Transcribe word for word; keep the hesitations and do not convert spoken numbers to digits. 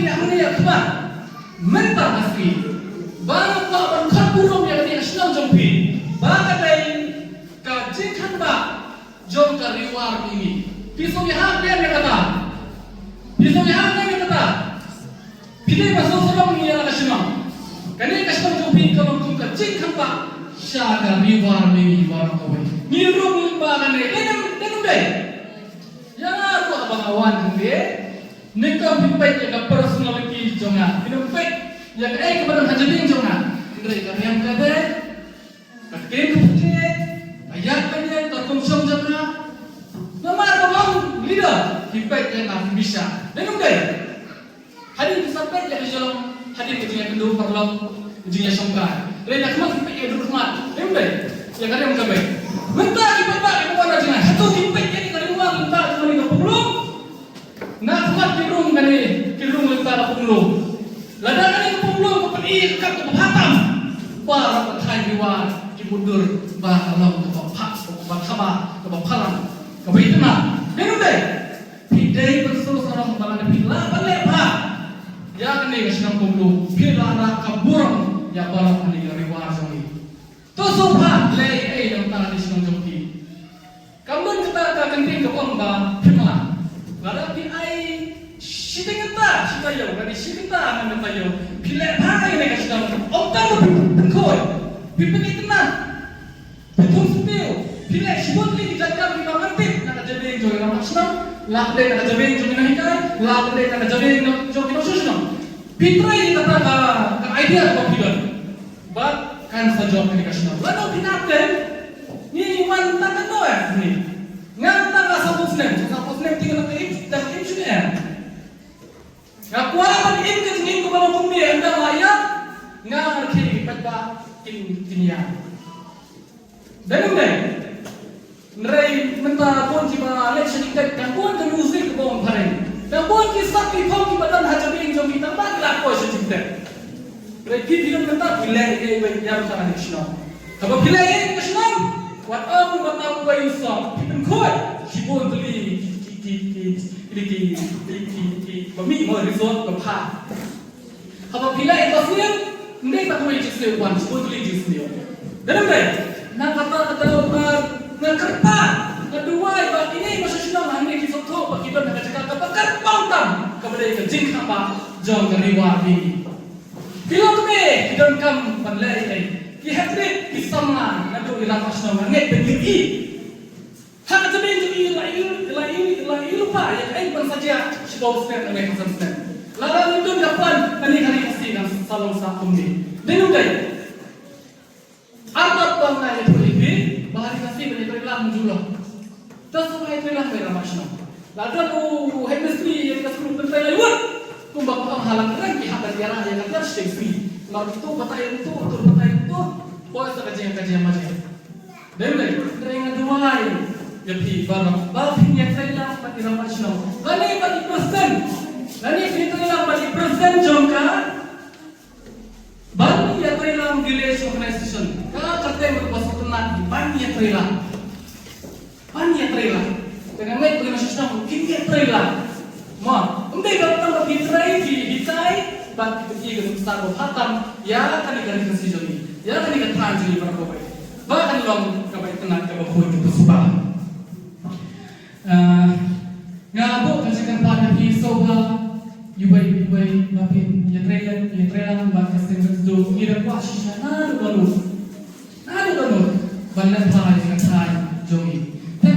Ïa hangne ïa khmat mynta ka sngi ba nga kwah ban khot burom ïa kane ka shnong jong phi ba ka dei ka jingkhang ba jong ka Ri War Mihngi. Phi sngewthuh ïa kata? Phi sngewthuh ïa kata? Phi dei ba sngewsarong ïa la ka shnong. Kane ka shnong jong phi ka long kum ka jingkhang ba sha ka Ri War Mihngi baroh kawei. Ngi rung lyngba kane. Dei ne ym dei? Ïa nga ruh ba nga wan hangne, nyngkong phi peit ïa ka personality jong nga, phi peit ïa kaei kaba don ha jingim jong nga. Hynrei ka riam ka dei, ka ktien ka pyrthei, ka ïaid ka ñiad, ka kum shong jong nga. Namar ka long leader, phi peit ïa nga phi bishar. Dei ne ym dei? Hadien phi sa peit ïa ka jong, hadien ka jingïakynduh paralok, ka jingïashongkai. Hynrei na khmat phi peit ïa ka jingïakynduh khmat. Dei ne ym dei? Ïa ka riam ka beit. Mynta ki paidbah kiba wan na jngai, hato ki peit ïa ka jingïakynduh khmat mynta jong kane ka pynlong? Na khmat ki rung kane, ki rung lynta ka pynlong. Lada kane ka pynlong ka pyni ka kat kaba bha tam, baroh ka thaiñ Ri War ki mutdur ba ka long kaba bha, kaba khama, kaba phalang, kaba itynnad. Dei ne ym dei? Phi dei ban sngewsarong ba lada phi lah ban leh bha ïa kane ka shnong Pumlu, phi lah rah ka burom ïa baroh kane ka Ri War jong ngi. To sngewbha leh ei ei na ka bynta ka shnong jong phi. Kam don kata ka kyntien kaba ong ba phim lah. Lada phi ai shiteng kata shi taïew, lada shi kata ngan taïew, phi leh bha ïa kane ka shnong, ym tang ba phi pynkhoi, phi pynitynnad. Phi thung syntiew, phi leh shibun tylli ki jait kam kiba ngan tip na ka jabieng jong i rangbah shnong, la ka dei na ka jabieng jong i nonghikai, la ka dei na ka jabieng jong i nongshong shnong. Phi trei ïa kata ka, ka idea kaba phi don. Bad kan sa jop kane ka shnong. Lano phi nap te? Ngi wan tang katno eh ni? Nga tang ka sawphew snem, sawphew snem te nga tang im, tang im shuh em. Nga kwah ban im ka jingim kaba long kumne, ynda nga ïap, nga ngan khie ïa ki paidbah kin, kin ïa. Dei ne ym dei? Hynrei mynta bun kiba leit sha jingtep, tang bun ka music kaba ym phareng, tang bun ki sak ki phong kiba don ha jabieng jong ki, tang ba ki la poi sha jingtep. Hynrei phi, phi don mynta phi leh ei ei ban ïam tang ha ka shnong. Haba phi leh ei ei ka shnong, wat ong ba tang uwei u soh, phi pynkhuid shibun tylli ki, ki, ki, ki, ki, ki, ki, ki, ki, ba mih mo resort ba bha. Haba phi leh ïa ka sniew, ym dei tang uwei jingsniew, wan shibun tylli jingsniew. Dei ne ym dei? Na kata kata, uh, nga kyrpad, nga duwai ba kine ki nongshong shnong hangne ki sngewthuh ba ki don ha ka jaka kaba kyrpang tam, kaba dei ka jingkhang ba jong ka Ri War Mihngi. Ki long kmie, ki donkam ban leh ei ei. Ki heh rit, ki samla naduh i rangbah shnong, nga ngeit ba ngin ïohi. Ha ka jabieng jong ngi la ïohi, la ïohi, la ïohi lypa ïa kaei ban sa jia shibun snem ne khatsan snem. Lada ngim don ka plan, kane ka Ri Khasi kan sa long sah kumne. Dei ne ym dei? Artat ba nga ïathuh ïa phi ba ha Ri Khasi ban ïatreilang ju long. Te sngewbha ïatreilang ïa ka rangbah shnong. La don u headmistress ïa ka skul pyntrei lai wut. Kumba ka ong ha Langreng ki hap ban ïarap ïa ka tiar shiteng sngi. Namar uto batai uto, uto batai uto. Poi sa ka jing ka jing ma jing. Dei ne ym dei? Hynrei nga duwai ïa phi baroh ba phin ïatreilang bad i rangbah shnong. Lane bad i president. Lane phin ïatreilang bad i president jong ka ban ïatreilang village organization. Ka kyrteng kaba sngewtynnat, ban ïatreilang. Ban ïatreilang. Te nga ngeit ba ki nongshong shnong kin ïatreilang. Mo, ym dei ba tang ba phi trei, phi hikai bad phi pyni ka nuksa kaba bha tam ïa kane ka Ri Khasi jong ngi, ïa kane ka thaiñ jong ngi baroh kawei. Ba kan long kaba itynnad, kaba khuid, kaba suba. Ah, nga buh ka jingkyrpad ïa phi sngewbha, uwei uwei ba phin ïatreilang, ïatreilang bad ka seng ka sdang, ngi da kwah shisha naduh naduh, naduh naduh ban leh bha ïa ka thaiñ.